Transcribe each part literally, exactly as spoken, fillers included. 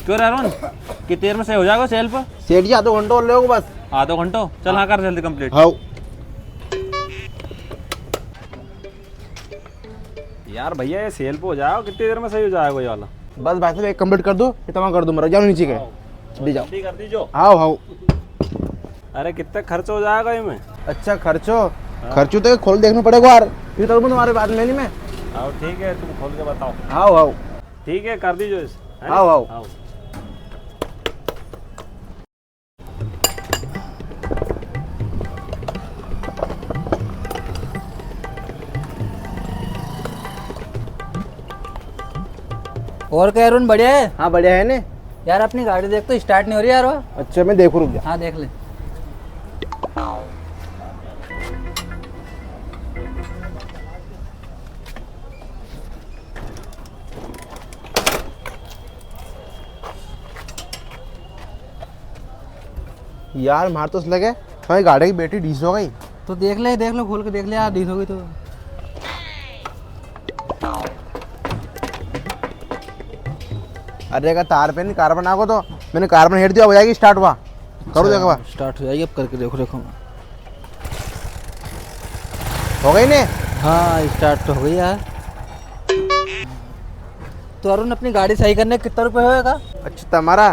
क्यों रे अरुण, कितनी देर में सही हो जाएगा सेल पर? सेठ जी, आधो घंटो और लेगो बस। आधो घंटो? चल, हाँ, कर जल्दी complete। हाँ। यार भैया, ये सेल पे हो जाएगा, कितनी देर में सही हो जाएगा ये वाला? बस भाई साहब, एक complete कर दो, ये तमाम कर दो, मरा जाओ नीचे के। हाँ। ले जाओ। जल्दी कर दीजो। हाँ, हाँ। अरे, कितना खर्च हो जाएगा इनमें? अच्छा, खर्चो? हाँ। खर्चो तो खोल देखना पड़ेगा यार, फिर तो तुम्हारे बात में नहीं मैं। हाँ, ठीक है, तुम खोल के बताओ। हाँ, हाँ। ठीक है, कर दीजो इसे, है ना? हाँ, हाँ। हाँ। और क्या अरुण, बढ़िया है? हाँ, बढ़िया है ने। यार, अपनी गाड़ी देख तो, start नहीं हो रही यार वो। अच्छा, मैं देखूँ, रुक जा। हाँ, देख ले। यार, मार तो लगे, भाई, गाड़ी की बैटरी डीस हो गई। तो देख ले, देख लो, खोल के देख ले यार, डीस हो गई तो। अरे, का तार पे नहीं, कार्बन आगो तो, मैंने कार्बन हेड दिया, हो जाएगी start। वाह, करो, अच्छा, देखो, वाह। Start हो जाएगी, अब करके देखो, देखो। हो गई ने? हाँ, start तो हो गई यार। तो अरुण, अपनी गाड़ी सही करने कितना रुपए होएगा? अच्छा, तमारा,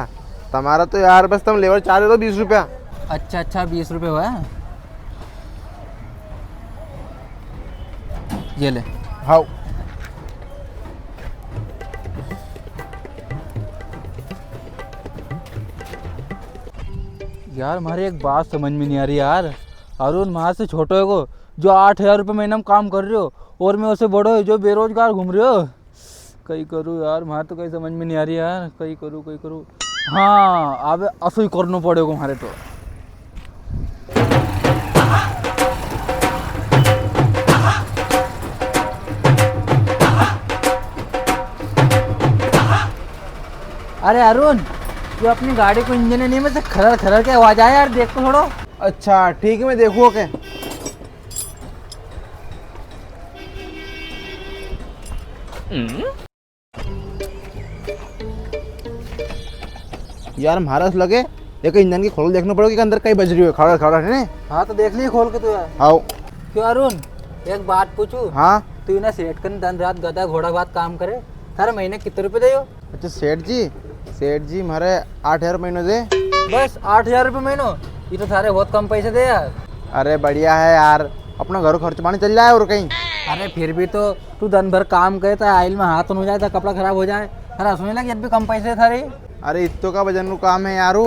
तमारा तो यार बस तम लेबर चार्ज दो बीस रुपया। अच्छा, अच्छा, बीस रुपए हुआ है। ये ले। हाउ। यार, म्हारे एक बात समझ में नहीं आ रही यार। अरुण म्हारे से छोटो है को, जो आठ हजार रुपये महीना में काम कर रहे हो, और मैं उसे बड़ो है जो बेरोजगार घूम रहे हो। कई करूँ यार, म्हारे तो कई समझ में नहीं आ रही यार, कई करूँ, कई करूँ। हाँ, अब असो ही करनो पड़ेगो म्हारे तो। अरे अरुण, यो अपनी गाड़ी को इंजन है नहीं, में से खरर खरर के आवाज आया यार, देख तो थोड़ो। अच्छा, ठीक है, मैं देखूँ, ओके। यार, म्हारे अस लगे, एक इंजन की खोल देखना पड़ेगा कि अंदर कई बज रही हो, खड़ा, खड़ा है ने? हाँ, तो देख लिए खोल के तू यार। हाउ। क्यों अरुण, एक बात पूछूं? हाँ। तू इना सेठ कन दिन रात गधा घोड़ा बात काम करे, थारे महीने कितने रुपए दे यो? अच्छा सेठ जी, सेठ जी, म्हारे आठ हजार महीनो दे। बस आठ हजार रुपये महीनो? ये तो थारे बहुत कम पैसे दे यार। अरे बढ़िया है यार, अपना घर खर्च पानी चल जाए और कई। अरे फिर भी तो तू दिन भर काम करे, तो आइल में हाथ हो जाए, तो कपड़ा खराब हो जाए। अरे सुने लगे, ये भी कम पैसे थारे। अरे इत्तो का वजन को काम है यारू,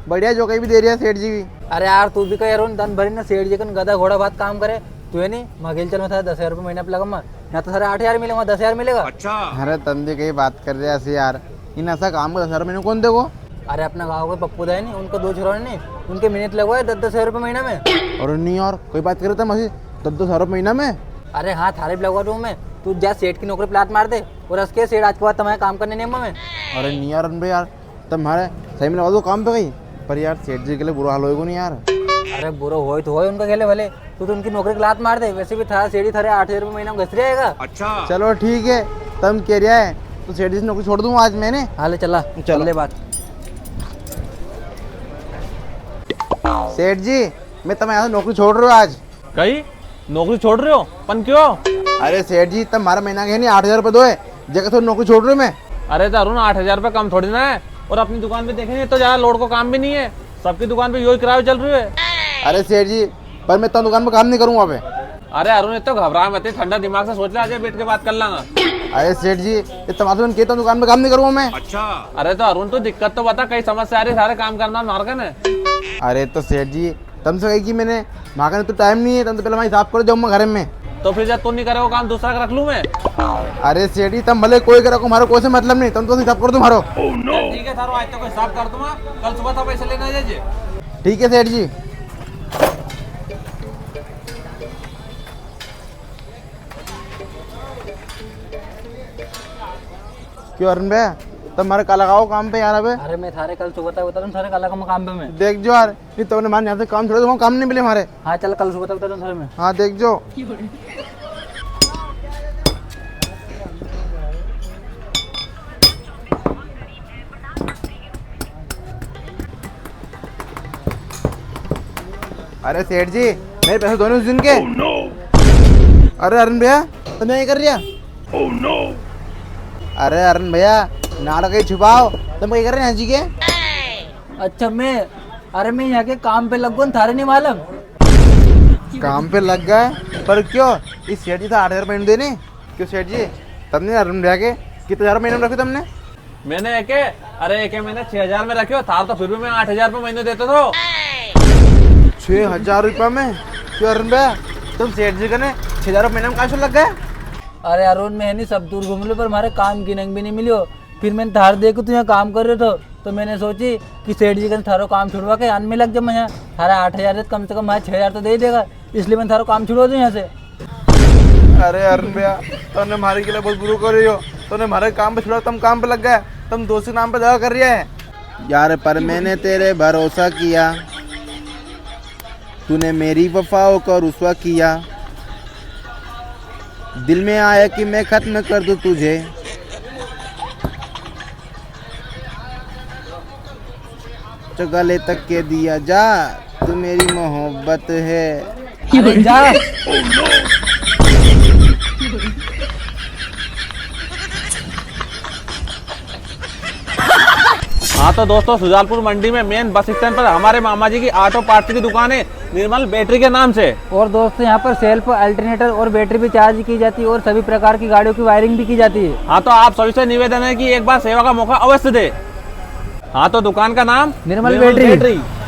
बढ़िया जो कई भी दे रिया है सेठ जी भी। अरे यार तू भी कई यार, दिन भर ना सेठ जी कन गधा घोड़ा बात काम करे, तू है नी, म्हारे गेल चल, मैं थारे दस हजार रुपये महीना पे लगा, मैं ना तो थारे आठ हजार मिलेगा, दस हजार मिलेगा। अच्छा। अरे तम भी कई बात कर रिया है यार, इन असा काम को दस हजार महीने कौन देगो? अरे अपना गाँव के पप्पू दा है नी, उनका दो छोरा नी, उनके मैंने तो लगवाए दस दस हजार रुपये महीना में। अरे नी यार, कोई बात करे तम असी, दस दस हजार रुपये महीना में? अरे हाँ, थारे भी लगवा दूँ मैं, तू जा सेठ की नौकरी पे लात मार दे और असके सेठ आज के बाद तुम्हारे काम करने नहीं मैं। अरे नी यार अरुण भाई यार, तम म्हारे सही में लगा दो काम पे कई, पर यार सेठ जी के लिए बुरा हाल होएगो नी यार। अरे बुरा होए तो होए उनका गेले भले, तू तो उनकी नौकरी की लात मार दे, वैसे भी थारा सेठ जी थारे आठ हजार रुपये महीना में घस रिया है। अच्छा। चलो ठीक है, तम कई रिया है तो सेठ जी से नौकरी छोड़ दूँ आज मैंने। हाँ ले चला, चलो। चल ले बात। सेठ जी, मैं तमारे यहाँ से नौकरी छोड़ रियो हूँ आज। कई? नौकरी छोड़ रियो? पण क्यों? अरे सेठ जी, तम म्हारे महीना के है नी आठ हजार रुपये दो है, जेके तो नौकरी छोड़ रियो हूँ मैं। अरे तो अरुण, आठ हजार रुपये कम थोड़ी ना है, और अपनी दुकान पे देखे नी तो ज्यादा लोड को काम भी नी है, सबकी दुकान पे योई किरायो चल रियो है। अरे सेठ जी, पर मैं तो दुकान पे काम नी करूँगा अबे। अरे अरुण, इतना घबरा मत, ठंडा दिमाग से सोच ले, आज बैठ के बात कर लांगा। अरे सेठ जी, ये तमारे से कई तो दुकान पे काम नी करूँगा मैं। अच्छा। अरे तो अरुण, तू दिक्कत तो बता, कई समस्या आ री, सारे काम करना मार के ने। अरे तो सेठ जी, तमसे कही कि मैंने, म्हारे कने तो टाइम नी है, तम तो पहले म्हारो हिसाब कर दो, मैं घर में। तो फिर जब तू नी करेगो काम, दूसरा का रख लूँ मैं? अरे सेठ जी, तम भले कोई के रखो, म्हारो कोई से मतलब नी, तम तो हिसाब कर दो म्हारो। चल ठीक है, थारो आज तो कोई हिसाब कर दूंगा, कल सुबह था पैसे लेने आ जाइए। ठीक है सेठ जी। क्यों अरुण भाई, तम म्हारे काला लगाओ काम पे यार अबे। अरे मैं थारे कल सुबह तक बता दूं, थारे काला काम, काम पे मैं। देख जो यार, नी तो म्हारे यहाँ से काम छोड़ दो, काम नी मिले म्हारे। हाँ चल, कल सुबह तक बता दूं थारे मैं। हाँ देख जो। अरे सेठ जी, मेरे पैसे दो नी उस दिन के। अरे अरुण भैया, तुम ये कर रिया? अरे अरुण भैया, नाटक ही छुपाओ, तुम ये कर रिया जी के? अच्छा, मैं, अरे मैं यहाँ के काम पे लग गो, थारे नी मालूम? काम पे लग गया? पर क्यों? इस सेठ जी तो आठ हजार महीने देने। क्यों सेठ जी, तमने अरुण भैया के कितने हजार महीने में रखे तमने? मैंने एके, अरे एके मैंने छह हजार में रख्यो, थार तो फिर भी मैं आठ हजार रुपये महीने देतो थो। छह हजार रुपया में? क्यों अरुण भैया, तुम सेठ जी कने छह हजार रुपया महीने में कां से लग गया? अरे अरुण, मैं नी सब दूर घूम लो, पर मारे काम की नंग भी नी मिलियो। फिर मैंने थार देखो तू यहाँ काम कर रहे थो, तो मैंने सोची कि सेठ जी कने थारो काम छुड़वा के आन में लग जा मैं यहाँ। थारा आठ हजार दे, कम से कम मारे छह हजार तो दे ही देगा, इसलिए मैंने थारो काम छुड़वा दूँ यहाँ से। अरे अरुण भैया, तमने मारे के लिए बहुत बुरो कर रियो। तमने मारे काम पे छुड़ा, तम काम पे लग गया, तम दोस्त के नाम पे दावा कर रिया है। यार, पर मैंने तेरे भरोसा किया, तूने मेरी वफाओं को रुसवा किया। दिल में आया कि मैं खत्म कर दूं तुझे। तो गले तक के दिया जा, तू मेरी मोहब्बत है। अरे जा। हाँ तो दोस्तों, सुजालपुर मंडी में मेन बस स्टैंड पर हमारे मामा जी की ऑटो पार्ट्स की दुकान है, निर्मल बैटरी के नाम से। और दोस्तों, यहाँ पर सेल्फ, अल्टरनेटर और बैटरी भी चार्ज की जाती है और सभी प्रकार की गाड़ियों की वायरिंग भी की जाती है। हाँ, तो आप सभी से निवेदन है कि एक बार सेवा का मौका अवश्य दे। हाँ, तो दुकान का नाम निर्मल निर्मल बैटरी। बैटरी।